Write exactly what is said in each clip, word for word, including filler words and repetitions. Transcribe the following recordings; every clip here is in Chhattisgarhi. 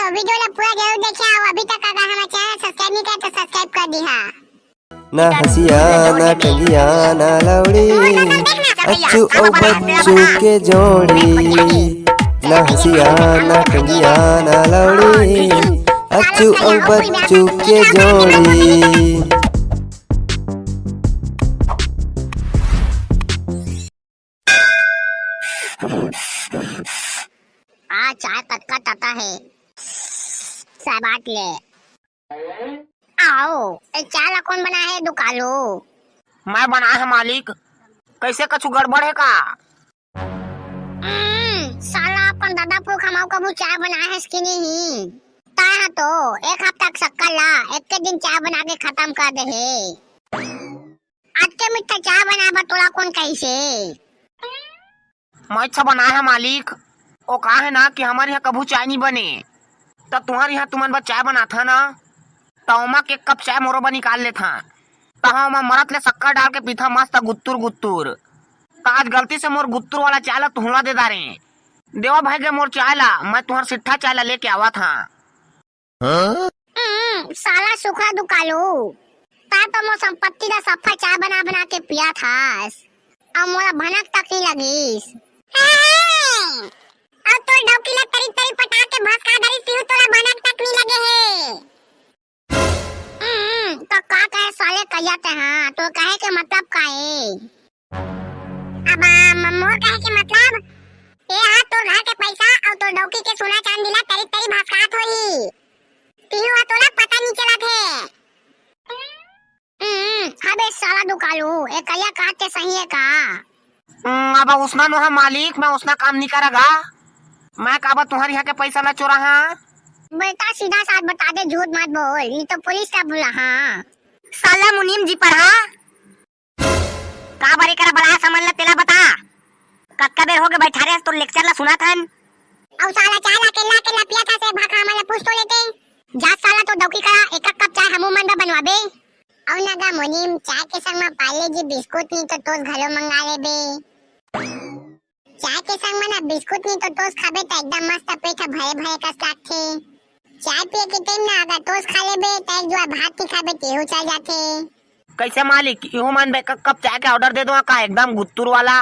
तो video ला पूरा जरूर देखे, अउ अभी तक अगर हमारे channel subscribe नहीं करे तो subscribe कर दिहा। ना हंसिया, ना टंगिया, ना लौड़ी, अच्छू अउ बच्चू के जोड़ी। ना हंसिया, ना टंगिया, ना लौड़ी, अच्छू अउ बच्चू के जोड़ी। आ, चाय कतका तता हे। साय बाट ले। आओ, ए चाय ला कोन बनाए हे दुकालू? मैं बनाए हे मालिक। कइसे, कछु गड़बड़ हे का? हम्म, साला अपन ददा पुरखा म कभू चाय बनाए हस कि नहीं? तैं ह तो एक हफ्ता के शक्कर ला एके दिन चाय बना के खतम कर दे हे। अतके मीठा चाय बनाए बर तोला कोन कहिसे? मैं अच्छा बनाए हे मालिक। ओ का हे ना कि हमर इहाँ कभू चाय नी बने, त तुँहर इहाँ तुमन बर चाय बनाथन ना, त ओमा के कप चाय मोरो बर निकाल लेथन। तहाँ ओमा मरत ले शक्कर डाल के पीथन मस्त गुत्तुर गुत्तुर। त आज गलती से मोर गुत्तुर वाला चाय ला तुँहला दे डारें। देवा भाई गे मोर चाय ला, मैं तुँहर सिट्ठा चाय ला लेके आवत हँव। हम्म, साला सुखरा दुकालू, तैं तो मोर संपत्ति ला सफा चाय बना बना के पियाथस, अउ मोला भनक तक नइ लगिस। अउ तोर डौकी ला तरी तरी पटा के भसका डारिस, तिहू तोला भनक तक नइ लगे हे। हम्म, त का कहे साले कहिया तैं हा, तोर कहे के मतलब का हे? अब, आ, म-, मोर कहे के मतलब, ए हा तोर घर के पइसा अउ तोर डौकी के सोना चांदी ला तरी तरी भसकात होही। तिहू हा तोला पता नइ चलत हे। हम्म, अबे साला दुकालू, ए कहिया कहत तैं सही हे का? हम्म, अब उसना नोहा मालिक, मैं उसना काम नइ करँव गा। मैं काबर तुँहर इहाँ के पइसा ला चोराहूँ? बेटा सीधा साथ बता दे, झूठ मत बोल, नइ तो पुलिस ला बुलाहूँ। साला मुनीम जी पढ़ा। का बरे करा बलाए हस हमन ला तेला बता। कतका बेर होगे बइठा रेहेस तोर lecture ला सुनत हन। अउ साला चाय ला अकेल्ला अकेल्ला पियत हस, भका हमन ला पूछ तो लेते। जा साला तोर डौकी करा एक एक कप चाय हमू मन बर बनवाबे। अउ ना गा मुनीम, चाय के संग म पार्ले जी बिस्कुट नइ तो टोस घलो मंगा लेबे। चाय के संग म ना बिस्कुट नइ तो टोस खाबे त एकदम मस्त पेट ह भरे भरे कस लागथे। चाय पिए के time ना अगर टोस खा लेबे त एक जुआ भात नइ खाबे तेहू चल जाथे। कइसे मालिक, इहू मन बर एक कप चाय के order दे दो का एकदम गुत्तुर वाला?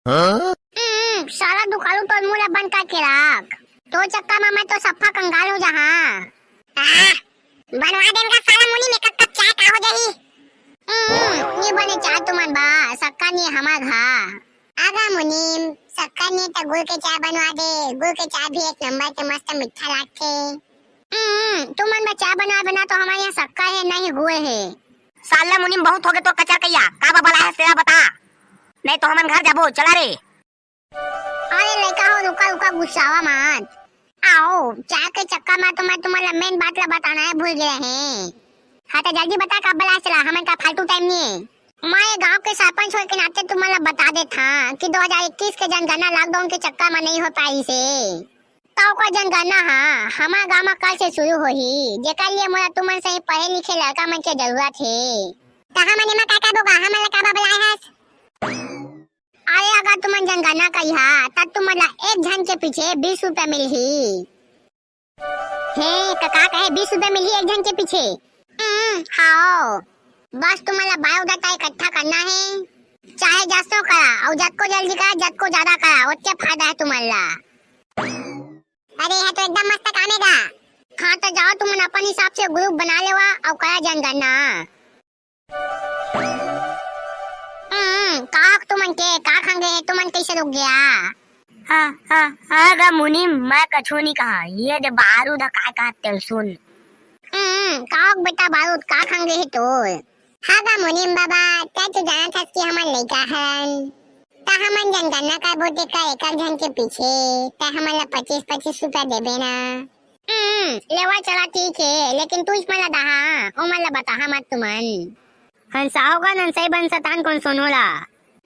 हम्म, साला दुकालू तोर मुंह ला बंद करके रख। तोर चक्कर म मैं तो सफा कंगाल हो जाहूं। आह, बनवा देन गा साला मुनीम एक कप चाय का हो जाही। हम्म, नइ बने चाय तुमन बर, सक्कर नइ हे हमर घर। आगा मुनीम, सक्कर नइ हे त गुड़ के चाय बनवा दे, गुड़ के चाय भी एक नंबर के मस्त मीठा लागथे। हम्म, तुमन बर चाय बनवा बना तो हमर इहाँ सक्कर हे, नहीं गुड़ हे। साला मुनीम बहुत होगे तोर कचर कइया, का बलाए हस तेला बता, नहीं तो हमन घर जाबो, चला रे। अरे लइका हो, रुका, रुका, गुस्सावा मत। आओ, चाय के चक्कर म तो मैं तुमन ला main बात ला बताना हे भूल गे रहें। हाँ, त जल्दी बता, का बलाए हस तेला, हमन का फालतू time नइ हे। मैं ये गांव के सरपंच होय के नाते तुमन ला बता देत हंव कि दो हजार इक्कीस के जनगणना lockdown के चक्कर म नइ हो पाइस हे। त ओकर जनगणना ह हमर गांव म कल से शुरू होही, जेकर लिए मोला तुमन सही पढ़े लिखे लड़का मन के जरूरत हे। त हमन एमा का करबो गा, हमन ला काबर बलाए हस? अरे, अगर तुमन जनगणना करिहा, त तुमन ला एक झन के पीछे बीस रुपया मिलही। हे, का, का कहे, बीस रुपया मिलही एक झन के पीछे? हम्म, हाओ। बस तुमन ला biodata इकट्ठा करना हे, चाहे जसो करा, अउ जतको जल्दी करा, जतको जादा करा, ओतके फायदा हे तुमन ला। अरे, ये तो एकदम मस्त काम हे गा। हाँ, त जाओ, तुमन अपन हिसाब से group बना लेवा अउ करा जनगणना। हम्म, का होगे तुमन के, का खंगे हे, तुमन कइसे रुक गया? हाँ, हाँ, हाँ गा मुनीम, मैं कछु नइ कहा, ये दे बारूद ह काय कहत तेला सुन। हम्म, का होगे बेटा बारूद, का खंगे हे तोर? हाँ गा मुनीम बाबा, तैं तो जानत हस कि हमन लइका हन, त हमन जनगणना करबो तेकर एक एक झन के पीछे, तैं हमन ला पच्चीस पच्चीस रुपया देबे ना। हम्म, लेवा चला ठीक हे, लेकिन तू इसमन ला दहा, ओमन ला बताहा मत तुमन। हंसाओ गा नंसई बन सतान कोन सोनो ला।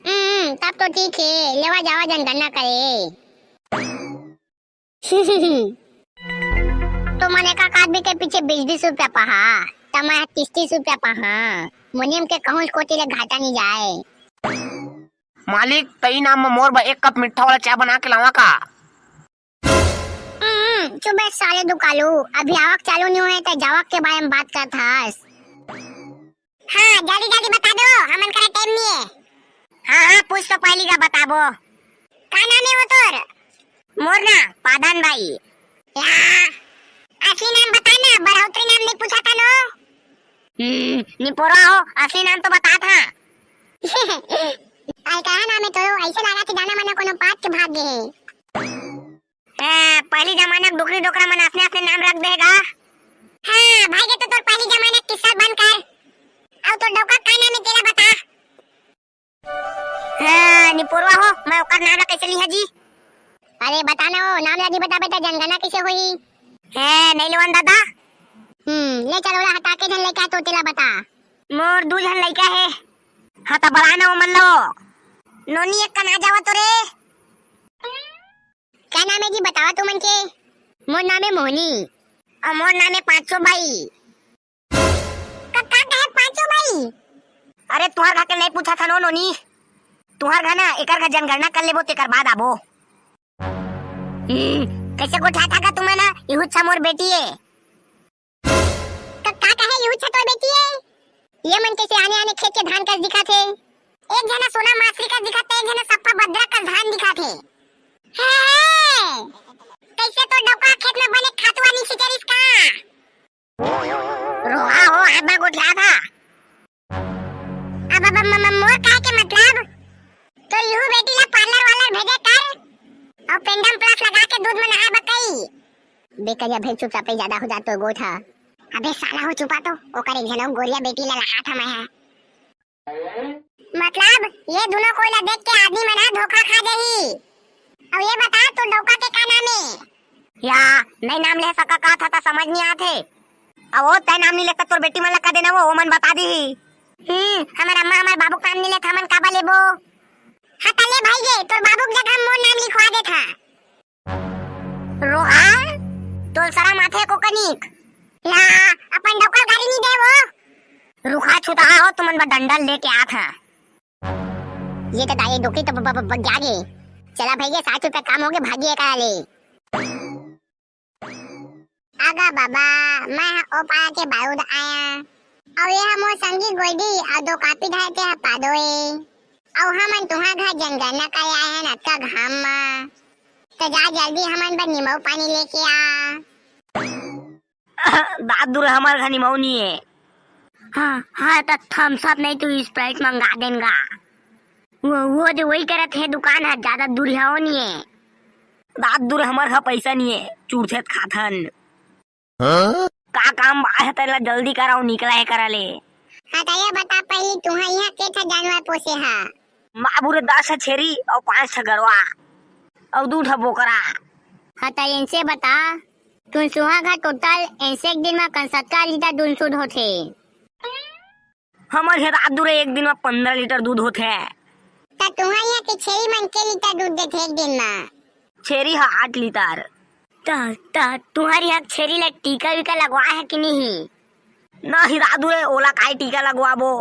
हम्म, तब तो ठीक हे, लेवा जावा जनगणना करे। तुमन एक एक आदमी के पीछे बीस बीस रुपया पाहा, त मैं तीस तीस रुपया पाहा। मुनीम के कहूं कोती ले घाटा नइ जाय। मालिक, तई नाम म मोर बर एक कप मीठा वाला चाय बना के लावा का? हम्म, चुप बे साले। अरे दुकालू, अभी आवक चालू नहीं होय त जावक के बारे में बात करत हस। हाँ, जल्दी जल्दी बता दो, हमन करा टाइम नहीं है। हाँ हाँ, पूछ तो पहली का बताबो। का नाम है वो तोर? मोर ना पादन बाई। या, असली नाम बता ना, बढ़ोतरी नाम नहीं पूछा था नो। हम्म, निपोरवा हो, असली नाम तो बता था। अरे कहा नाम है तोरो, ऐसे लगा कि जाना मना कोनो पात के भाग गए है। ए, पहली जमाना के डोकरी डोकरा मन असने असने नाम रख देगा। हाँ, भाई के तो तोर पहली जमाना के किस्सा बंद कर। अउ तोर डौका का नाम है तेला बता। हाँ, निपोरवा हो, मैं ओकर नाम ला कैसे लिहा जी? अरे बता ना वो, नाम ला नहीं बताबे त जनगणना कैसे होही? है, नहीं लेवन दादा। हम्म, ले चल ओला हटा के झन लेके आ तो तेला बता। मोर दू झन लइका हे। हाँ, त बड़ा ना वो मन लो। नोनी एक कन आ जावा तो रे। क्या नाम है जी, बतावा तुमन के? मोर नाम है मोहनी। अउ मोर नाम है पांचो बाई। का, का कहे पांचो बाई? अरे तुहर घर के नहीं पूछा था नो नोनी। तुहर घर ना, एकर घर जनगणना कर लेबो तेकर बाद आबो। हम्म, कैसे गोठा था का तुम्हें ना? इहू छा मोर बेटी है। का, का कहे यू छतोय बेटी ए? ये मन कैसे आने आने खेत के धान कस दिखत हे? एक झना सोना मासरी कस दिखत हे, एक झना सप्पा बदरा कस धान दिखत हे। हे, हे, कैसे तो डौका खेत में बने खातुआ नहीं छिचरिस का? रोहा हो, हाथ में गोठिया था। अब, अब, म, म, मोर कहे के मतलब, तो यू बेटी ला पार्लर वार्लर भेजे कर, और पेंडम प्लस लगा के दूध में नहाए बकई। बेकरिया भेज चुपचाप ही ज्यादा हो जातो गोठ हा। अबे साला हो चुपा तो, ओकर एक झन गोरिया बेटी ला लहात हमै हा। मतलब, ये दोनों कोई ला देख के आदमी मन हा धोखा खा जाही। और ये बता, तू डौका के का नाम है? या, नहीं नाम ले सका का था, ता समझ नहीं आथे। अब वो तय नाम नहीं लेता, तोर बेटी मन ला का देना वो, वो मन बता दी। हम्म, हमार अम्मा, हमार बाबू का नाम नहीं लेता, हमन काबा लेबो? हाँ, ता ले भाई गे, तोर बाबू के जगह मोर नाम लिखवा देता। रोहा, तोल शरम आथे को कनिक? या, अपन डौका गाड़ी नहीं दे वो। रुखा छुटा हो, तुमन बर डंडल लेके आत हा। ये तो दाई डोकी तो ब-, ब-, ब-, बग्या गे। चला भैया, साठ रुपया काम हो गए, भागिए का ले। आगा बाबा, मैं ह ओ पारा के बारूद आया। अउ ये ह मोर संगी गोल्डी, अउ दो कापी धाय ते ह पादो ए। अउ हमन तुहा घर जनगणना करे आए हन अतका घाम म। त जा जल्दी हमन बर निमऊ पानी लेके आ। दादू रे, हमर घर निमऊ नी ए। हाँ, हाँ, त Thums Up नहीं तो Sprite मंगा देन गा। वो, वो जो वही करत हे दुकान ह, ज्यादा दूरिहाओ नी ए। दादू रे, हमर ह पैसा नी ए, चूरथेत खाथन। हाँ? का काम बा हे, तेला जल्दी कराओ, निकला हे करा ले। हाँ, त ये बता पहली, तुहा इहाँ के ठा जानवर पोसे हा? बाबू रे, दस ह छेरी अउ पाँच ठा गरवा अउ दू ठा बोकरा। हाँ, त इनसे बता, तुन सुहा घर टोटल एसे एक दिन म कन सत्तर लीटर दूध शुद्ध होथे? हमर घर आदू रे एक दिन म पंद्रह लीटर दूध होथे। त तुहा इहाँ के छेरी मन के लीटर दूध देथे एक दिन म? छेरी ह आठ लीटर। त, त तुहर इहाँ छेरी ला टीका वीका लगवाए हे कि नहीं? नहीं दादू रे, ओला काय टीका लगवाबो?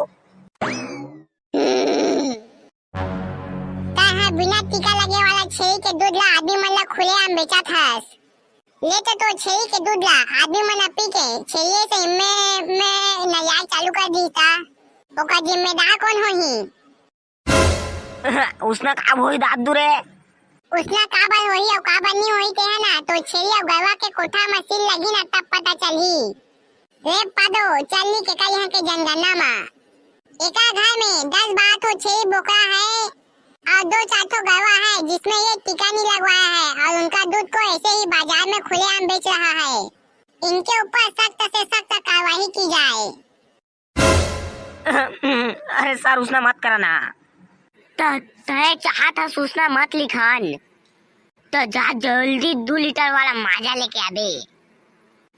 तैं बिना टीका लगे वाला छेरी के दूध ला आदमी मन ला खुलेआम बेचत हस। ले तो, तो छेरी के दूध ला आदमी मन पी के छेरी से में, में नरियाए चालू कर दी ता, ओकर जिम्मेदार कौन होही? उसना काब होही दादू रे? उसना काबर होही अउ काबर नी होही ते है ना, तो छेरी अउ गरवा के कोठा म सील लगी ना, तब पता चलही। रे पादो, चल नी के कल यहाँ के जनगणना मा। एका घर में दस बारह ठो छेरी बोकरा है और दो चार ठो गरवा है, जिसमें ये टीका नहीं लगवाया है और उनका दूध को ऐसे ही बाजार में खुलेआम बेच रहा है। इनके ऊपर सख्त से सख्त कार्रवाई की जाए। अरे सर, उसना मत करा ना। त-, तय चाहत हस उसना मत लिखन। त जा जल्दी दू लीटर वाला माजा लेके आबे।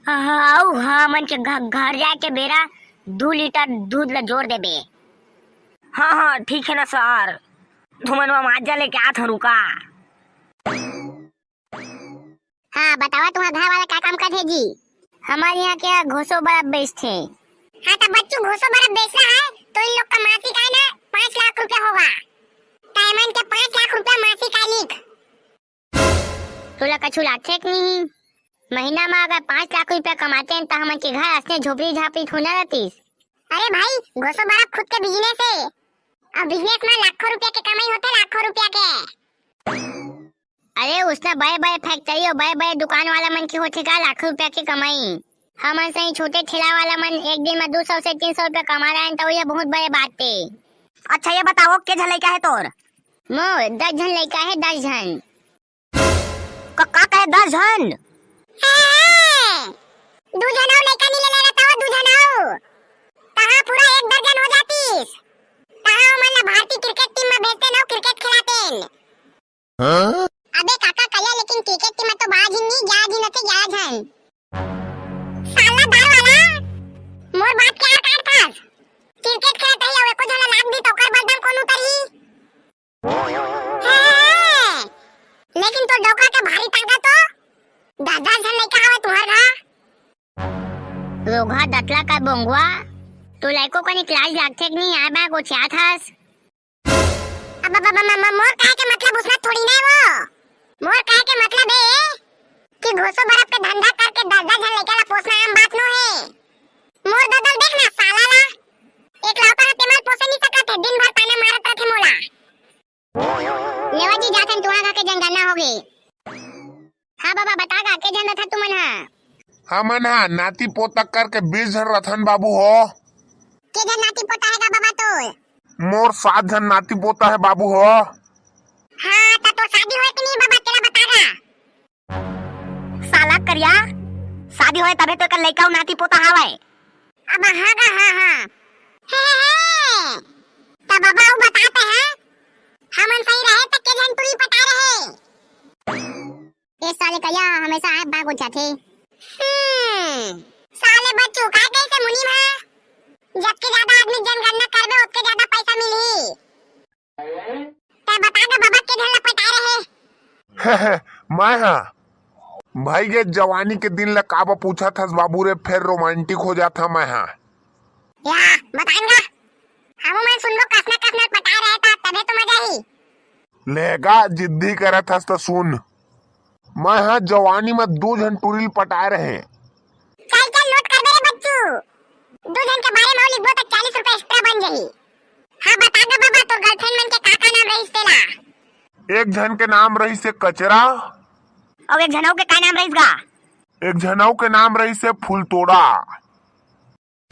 अउ हमन के घ-, घर जाए के बेरा दू लीटर दूध ला जोर देबे। हाँ, हाँ, ठीक है ना सर। तुमन मा माजा लेके आत हूँ, रुका। हाँ, बतावा, तुम्हार घर वाला का काम करथे जी? हमर यहाँ के घोसो बर्फ बेचथे। हाँ, त बच्चू, घोसो बर्फ बेचना है, तो इन लोग का मासिक आय ना पाँच लाख रुपया होगा। त एमन के पाँच लाख रुपया मासिक आय लिख। तोला कछु लागथे कि नहीं? महीना म अगर पाँच लाख रुपया कमातेन, त हमन के घर असने झोपड़ी झापड़ी थोड़ा रहतिस। अरे भाई, घोसो बर्फ खुद के business हे। अब business म लाखों रुपया के कमाई होथे, लाखों रुपया के। अरे, उसना बड़े-बड़े factory अउ बड़े-बड़े दुकान वाला मन के होथे का लाखों रुपया के कमाई? हमन सही छोटे ठेला वाला मन एक दिन म दू सौ से तीन सौ रुपया कमा रहे हैं, त वही बहुत बड़े बात हे। अच्छा, ये बताओ, के झन लइका हे तोर? मोर दस झन लइका हे, दस झन। का, का कहे, दस झन? हाँ, दू झन अउ लइका नी ले ले रहता हो, दू झन अउ। तहाँ पूरा एक दर्जन हो जातिस। तहाँ ओमन ला भारतीय cricket team म भेजतेन अउ cricket खिलातेन। हाँ? अबे काका कहिया, लेकिन cricket team म तो बारह झन नी, ग्यारह झन होथे, ग्यारह झन। साला दाल वाला, मोर बात के आर काटथस? Cricket खेलत रही अउ एको झन ला लाग दी त ओकर बदनाम कोन उतरही? हे, हे, हे, लेकिन तोर डोकरा के भारी ताकत तो दस दस झन लइका हवे तुंहर घर। रोगहा दतला का बोंगवा, तोला एको कनी लाज लागथे कि नहीं? आय बाय गोठियाथस। अब, अब, अब, अब, अब, मोर कहे के मतलब उसना थोड़ी ना हे वो। मोर कहे के मतलब हे कि घोसो बर्फ के धंधा करके दस दस झन लइका ला पोसना आम बात नो हे। मोर ददल देख ना साला ला, एकलौता हे, तेमन पोसे नी सकत हे, दिन भर ताना मारत रथे मोला। लेवा जी, जाथन, तुहा घर के जनगणना होगे। हाँ बाबा, बता गा, के झन रथा तुमन हा? हमन हा नाती पोता करके बीस झन रथन बाबू हो। के झन नाती पोता हे गा बाबा तोर? मोर सात झन नाती पोता हे बाबू हो। हाँ, त तोर शादी होय कि नहीं बाबा, तेला बता गा। साला करिया, शादी होय तभे तो एकर लइका अउ नाती पोता हावय। अब हाँ गा, हाँ, हाँ। हे, हे, हे। त बाबा अउ बतात हे, हमन सही रहे त के झन टूरी पटाय रहे? ए साले करिया, हमेशा आय बाय गोठियाथे। हम्म, साले बच्चू, काय कहिसे मुनीम हा? जतके ज्यादा आदमी जनगणना करबे, ओतके ज्यादा पैसा मिलही। तैं बता दे बाबा, के झन ला पटाय रहे? मैं हा? भाई, ये जवानी के दिन ला काबर पूछत हस बाबू रे, फेर romantic हो जात हा मैं हा। या, बताएंगा। हमू मन सुनबो, कसना कसना पटाय रहे था, तभे तो मजा ही। लेगा, जिद्दी करत हस त सुन। मैं हा जवानी म दू झन टूरी ल पटाय रहे। चल, चल, note करबे रे बच्चू। दू झन के बारे म लिखबो त चालीस रुपया extra बन जाही। हाँ, बता गा बाबा, तोर girlfriend मन के का, का नाम रहिस तेला? एक झन के नाम रहिस हे कचरा। अउ एक झन अउ के का नाम रहिस गा? एक झन अउ के नाम रहिस हे फुलतोड़ा।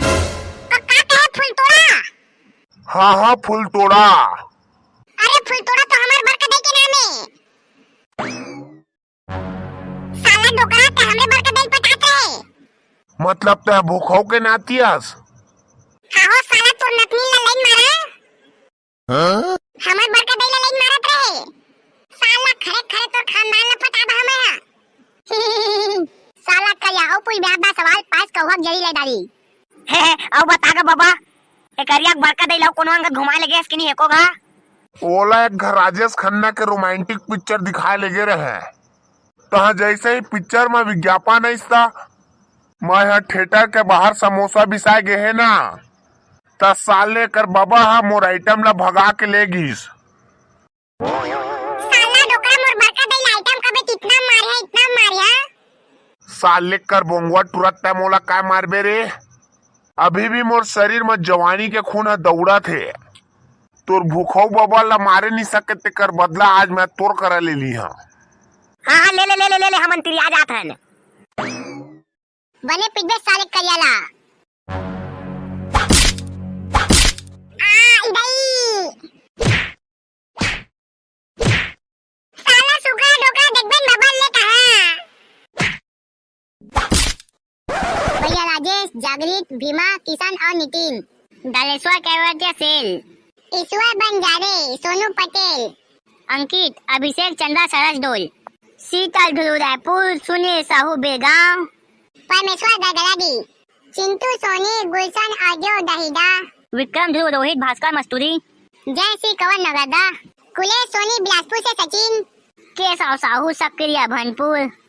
का, का कहे फुलतोड़ा? हाँ, हाँ, फुलतोड़ा। अरे फुलतोड़ा तो हमर बड़का दाई के नाम हे। साला डोकरा, तैं हमरे बड़का दाई ल पटात रहे। मतलब तैं भूखऊ के नाती अस? हाँ हो साला, तोर नतनी ला line मारा। हाँ? हमर बड़का दाई ला line मारत रहे। साला खरे खरे तोर खानदान ला पटाबो मैं हा। साला करिया, अउ पूछ बे, बा सवाल पास कौहक जरी ले डारी। हे, हे, अउ बता गा बाबा, ए करिया के बड़का दाई ला कोनो अंगत घुमाय ले गेस कि नहीं एको घा? ओला एक घर राजेश खन्ना के romantic picture दिखाय ले गे रहे। तहाँ जैसे ही picture म विज्ञापन आइस त मैं ह theatre के बाहर समोसा बिसाय गे हे ना, त साले कर बबा ह मोर item ला भगा के ले गिस। साला डोकरा, मोर बड़का दाई ला item कबे इतना मारिया, इतना मारिया। साले कर बोंगवा टुरत तै मोला काय मारबे रे? अभी भी मोर शरीर म जवानी के खून ह दौड़त हे। तोर भूखऊ बबा ला मारे नी सके, तेकर बदला आज मैं तोर करा ले ली हां। हां, हां, ले ले, ले ले, ले ले, हमन तिरिया जात हन। बने पिटबे साले करिया ला। आ, इदई। साला सुकरा डोकरा देखबे न बबल ले कहा। भैया राजेश, जागृत, भीमा, किशन अउ नितिन। दलेश्वर कैवर्तिया सेल। ईश्वर बंजारे, सोनू पटेल। अंकित, अभिषेक, चंदा सरसडोल। शीतल ध्रुव रायपुर, सुनील साहू बेलगांव। परमेश्वर गगलादी। चिंटू सोनी, गुलशन अजो दहिदा। विक्रम ध्रुव रोहित भास्कर मस्तूरी। जय श्री कवन नगरदा। कुलेश सोनी बिलासपुर से सचिन। केशव साहू सक्रिया भनपुर।